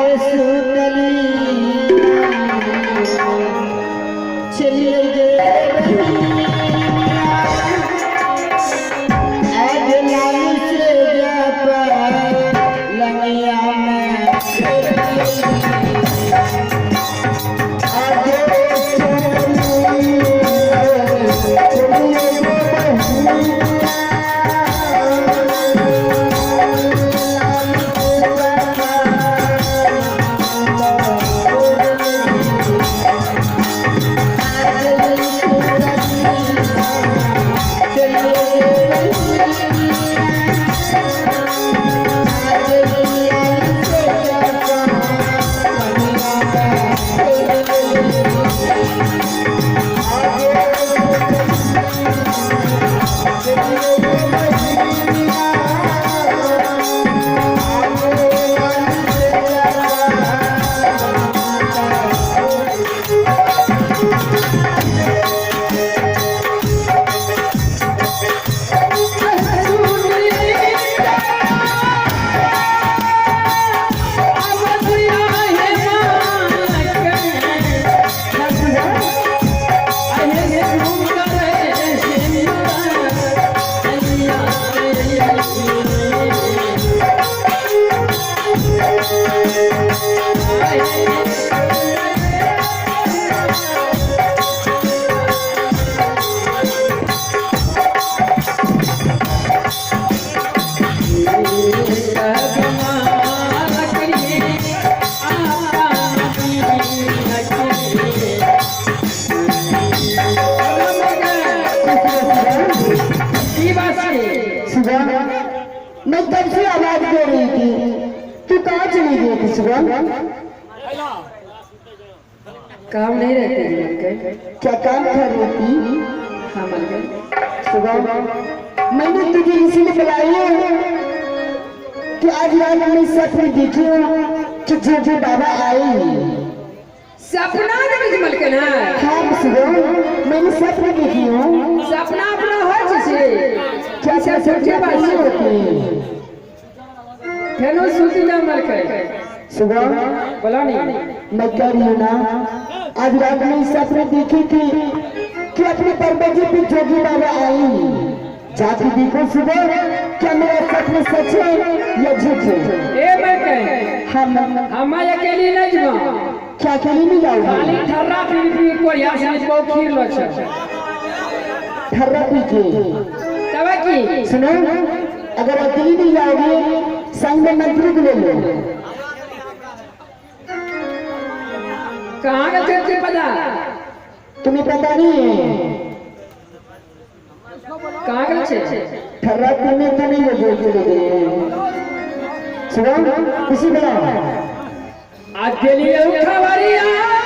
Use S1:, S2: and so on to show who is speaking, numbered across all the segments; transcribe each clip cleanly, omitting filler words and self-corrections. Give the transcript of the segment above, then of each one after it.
S1: आगे सुनली चलिए गे आगे लाल से पर लंगिया में आगे सुनली चलिए
S2: की बात छै?
S1: सुबह मैं तब से आवाज दे रही थी, तू कहाँ चली गई थी सुबह?
S2: काम नहीं रहते हैं मलके।
S1: क्या काम कर रही थी?
S2: हाँ मलके।
S1: सुबह मैंने तुझे इसलिए बुलाई है कि आज रात में सपने देखी हूँ कि जो जो बाबा आए हैं।
S2: सपना देखै छै मलके ना?
S1: हाँ सुबह मैंने सपने देखी हूँ।
S2: सपना अपना होइ छै से।
S1: क्या
S2: ई सब
S1: सपने
S2: झूठे बात
S1: नहीं
S2: छै।
S1: होती हैं?
S2: फेनो सुति जा मलके।
S1: सुबह
S2: बोला नहीं।
S1: मैं कह रही हूँ ना, आज रात में सपने देखी थी कि अपने दरवाजे पे जोगी बाबा आए हैं। जाके देखो सुबह, क्या मेरा सपना सच है या झूठ है?
S2: ए मलके,
S1: हम
S2: हम अकेली नहीं जबा।
S1: क्या अकेली नहीं
S2: खाली
S1: जाओगी?
S2: ठर्रा पी पी कोरिया से बहु खीर लो छै।
S1: ठर्रा पी के
S2: तब की?
S1: सुनो, अगर अकेली नहीं जाओगी, संग में मंत्री को ले लो।
S2: कहाँ गए थे पता?
S1: तुम्हें पता नहीं है?
S2: कहाँ गए छे?
S1: ठर्रा पीने तो नहीं ले जोगी ले गए। सुनो, इसी बुलाओ।
S2: आज के लिए खबरिया
S1: सुबह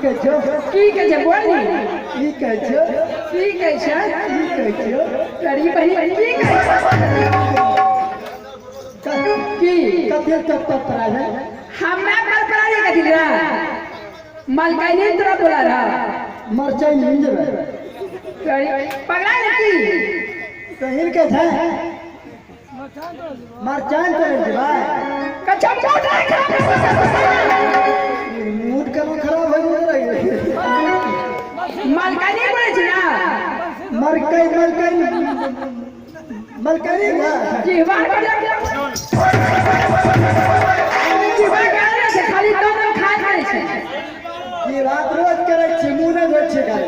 S3: कहै छौ?
S2: की कहै छै बोल नी।
S3: की कहै छौ?
S2: की कहै छै?
S3: की कहै छौ?
S2: तोरी बहिन की कहै छै? की
S3: कते टप टप पड़ा है?
S2: हमरा पर पड़ा कथी रे? मलकाइनी तोरा बोला रहा।
S3: मरचाई नहीं जेबै।
S2: तोरी पगला रे की?
S3: कहिन के छै? मरचाई तो नहीं जेबै।
S2: कच्चा मोट रे खराब।
S3: मूड केना खराब हो गेल रे?
S2: मलकाइनी बोलै छै ना?
S3: मरकई मलकई मलकई ना।
S2: जीवा कर जीवा करे छै खाली दम दम खाय खाय छै।
S3: ई रात रोज करै छी, मुँह नहि धोइ छियै खाली।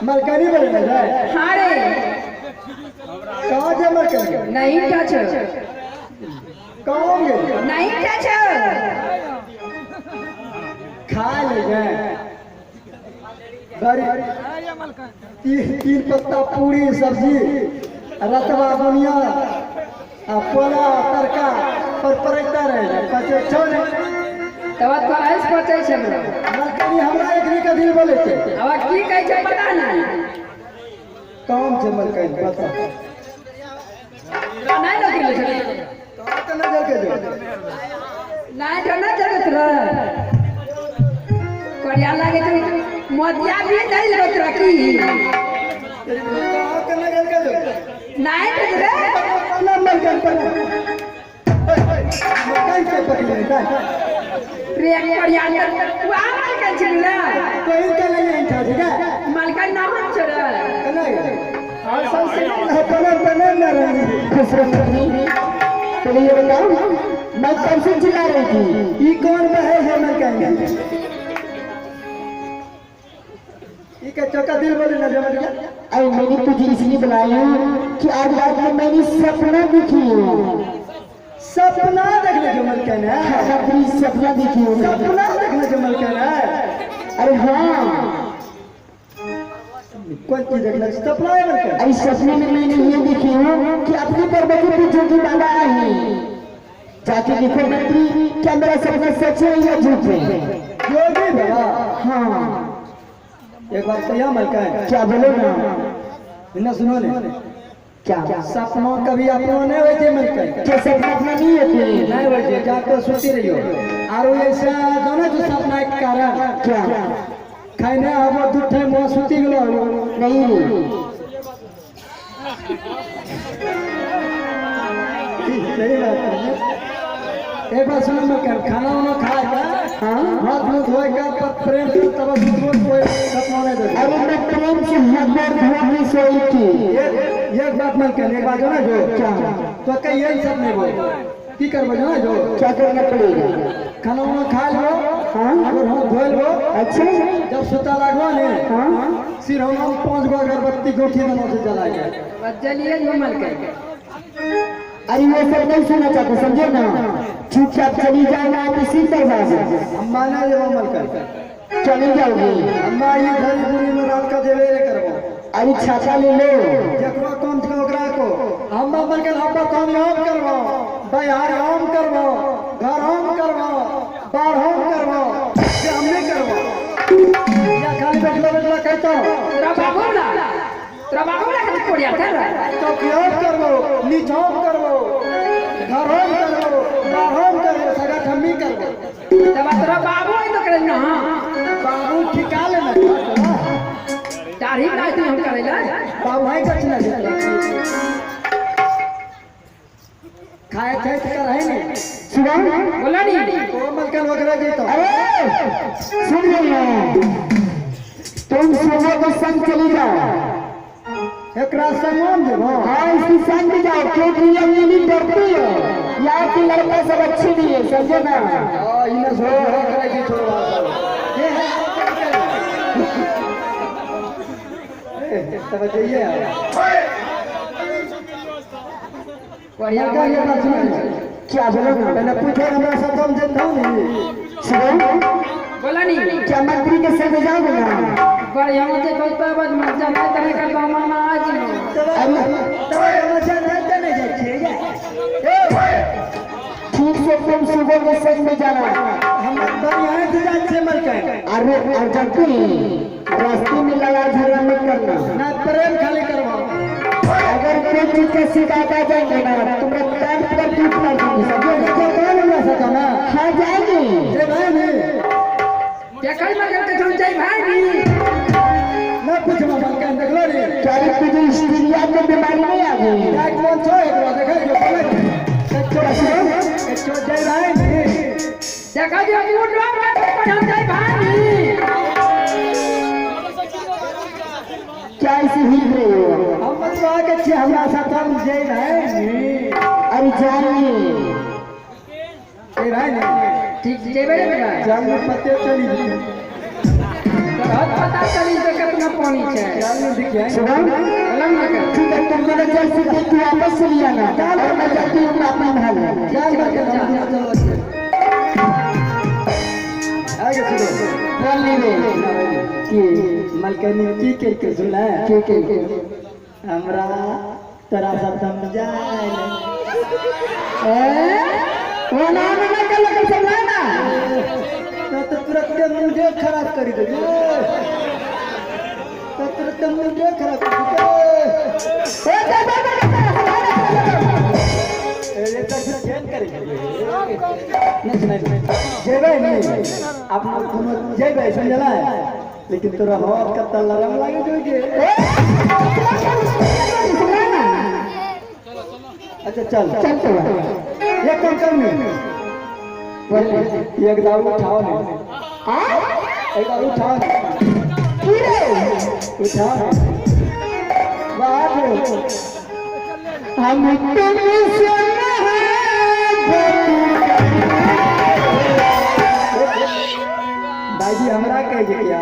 S3: मलकनी बोलै ने रे?
S2: हाँ रे।
S3: कहाँ जे मलकनी?
S2: नहीं टच।
S3: कहाँ गेल?
S2: नहीं टच।
S3: खा ले गए। बड़ी तीन पत्ता पूरी सब्जी, रतवा बुनिया आ पोला तड़का पर परैता रहे पचे छौ ने।
S2: तब तो ऐस पचे छै हमरा।
S3: मलकनी हमरा एक के दिल बोले छै।
S2: अब की कहै छै पता नहीं।
S3: काम छै मलकनी बता।
S2: तोरा नहीं लग गेल छै।
S3: कहाँ के नजर के जो?
S2: नहीं तो नहीं जगत रे। करिया लागे छै मोतिया भी नहीं लगत रे की?
S3: कहाँ के नजर के जो?
S2: नहीं तो रे।
S3: ना मलकनी पर। मलकनी के पकड़े रे।
S2: रे करिया तू आ मलकनी छै रे।
S3: कहीं के नहीं था जगह।
S2: मलकनी ना हम छै रे।
S3: कना गेल?
S2: और सब से
S3: पनर पनर न रही।
S1: खुश रहो मंत्री। पहले ये बताओ मैं कब से चिल्ला रही थी?
S3: ई कौन बहे है मलकनी? ई के चौका दिल बोले ना जमल गया।
S1: अरे मैंने तुझे इसलिए बुलाया कि आज रात में मैंने सपना देखी है।
S3: सपना देखने जो मलकनी है।
S1: हाँ, मंत्री सपना देखी है।
S3: सपना देखने जो मलकनी है।
S1: अरे हाँ।
S3: कौन चीज देखने सपना है मलकनी?
S1: अरे सपने में मैंने ये देखी हूँ कि अपनी पर्वती पे जोगी बाबा आए हैं। जाके देखो मंत्री क्या मेरा सपना सच है या झूठ है?
S3: जोगी बाबा?
S1: हाँ।
S3: एक बात कहिया मलकनी?
S1: क्या बोलो ना?
S3: ना सुनो ने।
S1: क्या?
S3: सपना कभी अपना नहीं होय छै मलकनी।
S1: क्या सपना अपना नहीं होते?
S3: नहीं होय छै, जाके सुती रहियो। आरो ऐसा जाने जो सपना के कारण।
S1: क्या?
S3: खाइने आबो दू टाइम वहाँ सुती गेलो।
S1: नहीं रे।
S3: सही बात है। एक बार सुनो मलकनी, खाना वाना खाए का?
S1: हाँ।
S3: हाथ मुंह धोए का पर प्रेम से तब सुतबो कोई सपना नहीं देते।
S1: अरे मैं प्रेम से हाथ पैर धो के सोई थी।
S3: एक बात मलकनी, एक बात जो ना जो।
S1: क्या?
S3: तो कहीं ये सब नहीं बोल। की करबो जो ना जो?
S1: क्या करना पड़ेगा?
S3: खाना वाना खा लो।
S1: हाँ।
S3: और हाथ धोए लो।
S1: अच्छा।
S3: जब सुता लागो ने।
S1: हाँ।
S3: सिर हम 5 गो अगरबत्ती गोठी देना से जला के।
S2: जलिए जो मलकनी।
S1: अरे वो सब नहीं सुनना चाहते समझे ना? चुपचाप चली जाओ ना इसी दरवाजे।
S3: अम्मा ना जब मलकनी।
S1: चली जाओगी।
S3: अम्मा ये धरी बुरी में रात का देवे रे करबो।
S1: अरे छाता ले लो।
S3: जकरो कम से ओकरा को। अम्मा मलकनी अब्बा काम हम करबो। बहार हम करबो। घर हम करबो। बाहर हम करबो। से हम नहीं करबो। या खाली बैठला बैठला कहतो।
S2: तोरा बाबू ना। तोरा बाबू ना कते कोड़िया था रे।
S3: चौकी हम करबो, नीच हम करबो, घर हम करबो, बाहर हम करबो, सगा ठम्मी करबो।
S2: तब तोरा बाबू है तो करे ना।
S3: बाबू ठिका लेना।
S2: दाढ़ी बनाए हम करेला।
S3: बाबू है कछ ना खाए खाए तो कर है नहीं।
S1: सुना?
S2: बोला नहीं।
S3: ओ मलकन वगैरह देता।
S1: अरे सुन रही है तुम सुबह के संग चली जाओ।
S3: एकरा संग हम जेबो।
S1: हाँ इसकी संग भी जाओ क्योंकि ये अकेली डरती है। यहाँ के लड़का सब अच्छे नहीं है समझे ना?
S3: हाँ इन्हें सो हो करे की छोड़वा सब। ये है। ए, तब जाइए।
S2: बढ़िया
S3: मलकन ये बात सुन।
S1: क्या बोलो ना?
S3: पहले पूछो हमरा साथ हम जेतौ नहीं।
S1: सुनो।
S2: बोला नहीं।
S1: क्या मंत्री के संग जाओगे ना?
S2: बढ़िया होते तो तब मजा नहीं करे कर मामा आज।
S3: तब मजा नहीं नहीं जाए।
S1: ठीक से से तुम सुबह के संग में जाना।
S3: हम यहाँ से जाए छे मलकाइन।
S1: अरे और जबकि रास्ते में लड़ाई झगड़ा मत करना।
S3: ना प्रेम खाली करवा।
S1: अगर कोई चीज का शिकायत आ जाएंगे ना, तुम्हारा पैर पर टूट कर दूंगी, समझे?
S3: तो कौन हमरा सका ना?
S1: हाँ जाएंगे।
S3: जे भाई नहीं।
S2: क्या कई मगर के तुम जाई भाई नी?
S3: ना पूछवा मलकाइन देखलो रे।
S1: क्या तुझे हिस्टीरिया की बीमारी नहीं आ गई?
S3: एक कौन छो एक देखा जो बोले। एक छो एक छो जाई भाई नहीं।
S2: देखा जो मुंड का पर हम जाई भाई नी।
S1: क्या इसे हिल रहे हो?
S3: हम मतलब के छे हमरा साथ हम जाई भाई नहीं।
S1: अरे जाएंगे।
S3: जाई भाई नहीं।
S2: ठीक जेबे रे बेटा।
S3: जान में पत्ते चली गई।
S2: तो पता चली तो कितना पानी छे।
S3: जान में दिख जाए।
S1: सुबह
S2: बोलम ना कर।
S1: ठीक है, तुम दोनों चल सकते, तू वापस चली आना और मैं जाती हूँ अपना महल।
S3: जान में के चलो आगे सुनो।
S1: बोल नहीं रे कि
S3: मलकनी की के के सुना
S1: के के
S3: हमरा तोरा साथ हम जाए।
S1: ए वो ना ना कर लग समझा ना।
S3: तो तुरंत के मुंडे खराब करी दे। तो तुरंत मुंडे खराब करी दे।
S1: ए जा जा जा
S3: ए तो चेंज करी नहीं सुनाई जेबे नहीं अपना कोनो जेबे समझला लेकिन तोरा हाथ का लरम लागे जोगे। अच्छा चल
S1: चल तो
S3: एक काम कर नहीं
S1: बोल
S3: एक दारू उठाओ नहीं।
S1: आ
S3: एक दारू उठाओ नहीं।
S1: की रे?
S3: उठाओ नहीं।
S1: बाप रे, हम तुमसे मोहब्बत।
S3: भाई जी हमरा कह जे क्या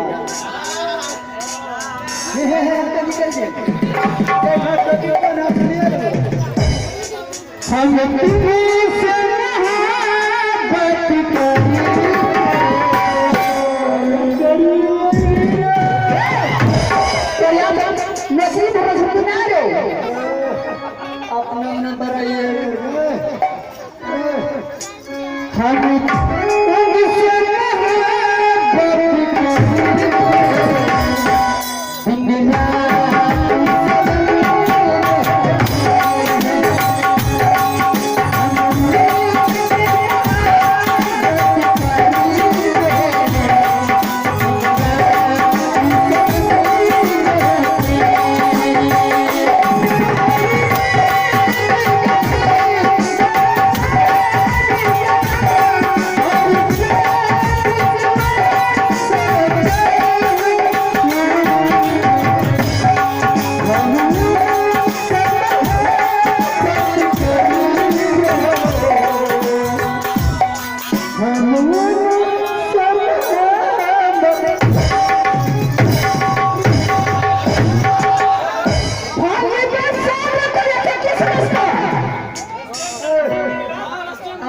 S3: हे हे हे हमका निकल जे देखो तो क्यों ना सुनिए।
S1: हम तुमसे मोहब्बत करें। नौकरी भरोसे ना रे।
S3: अपना नंबर आइए।
S1: हम तुमसे मोहब्बत करें।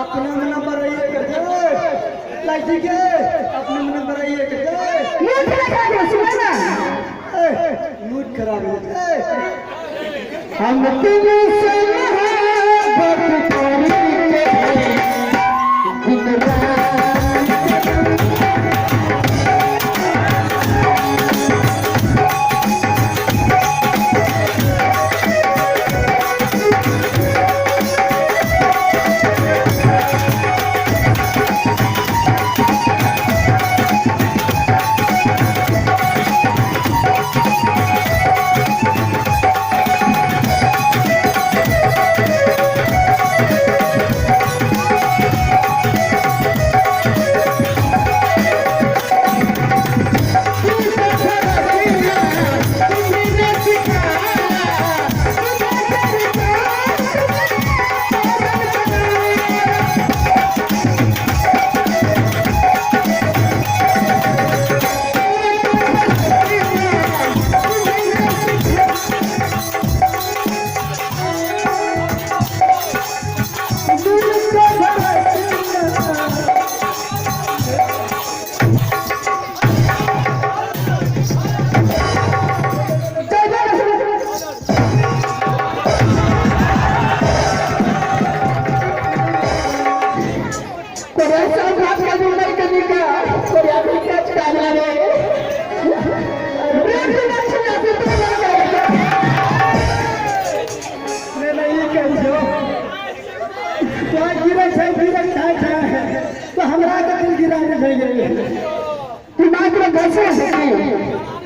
S3: अपना नंबर आइए कर दे लाइट के अपना नंबर आइए कर दे। मूड खराब हो जाए।
S1: हम तुमसे मोहब्बत करेंगे दिन रात।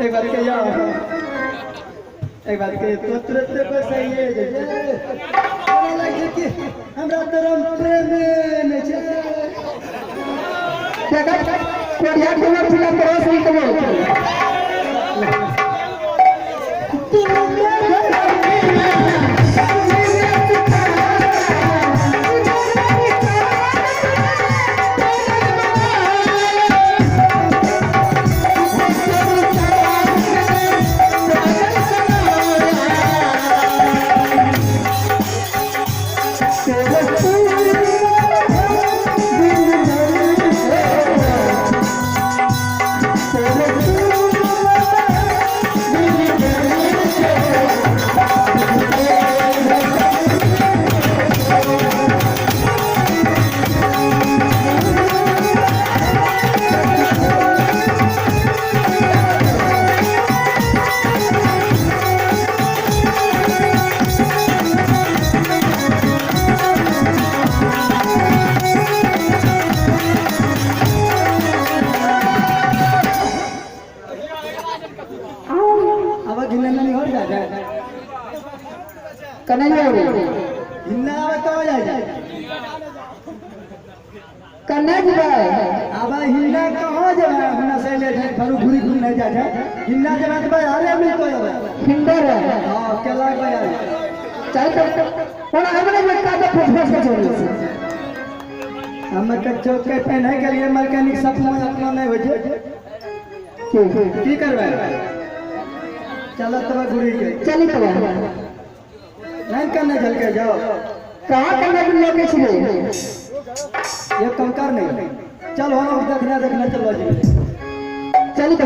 S3: एक बात कहियो, एक बात कहियो, तो तुरंत बसैये जे हमरा लागै छै कि हमरा तोरा प्रेम नहि छै।
S1: देखा कोरिया के फुला क्रॉस नहीं करो।
S3: अब घिन्ना नहीं हो जाए।
S1: कन्हैया
S3: घिन्ना आवे कहाँ जाए?
S1: कन्हैया जी भाई।
S3: अब हिन्ना कहाँ जाए? हिन्ना से ले जाए फरू घुरी घूम नहीं जाए। हिन्ना जब तो भाई अरे मिल तो जाए।
S1: हिंदर है।
S3: हां केला भाई।
S1: चल तो और हमने में का तो फस फस के छोड़।
S3: हम के चौक के पहने के लिए मलकनिक सपना अपना नहीं हो जे। की करबे? चलो तब घुरी के।
S1: चली तो
S3: नहीं करने चल के जाओ।
S1: कहाँ करने के लोके छिले?
S3: ये कंकर नहीं। चलो हम देखना देखना चलो जी।
S1: चली तो।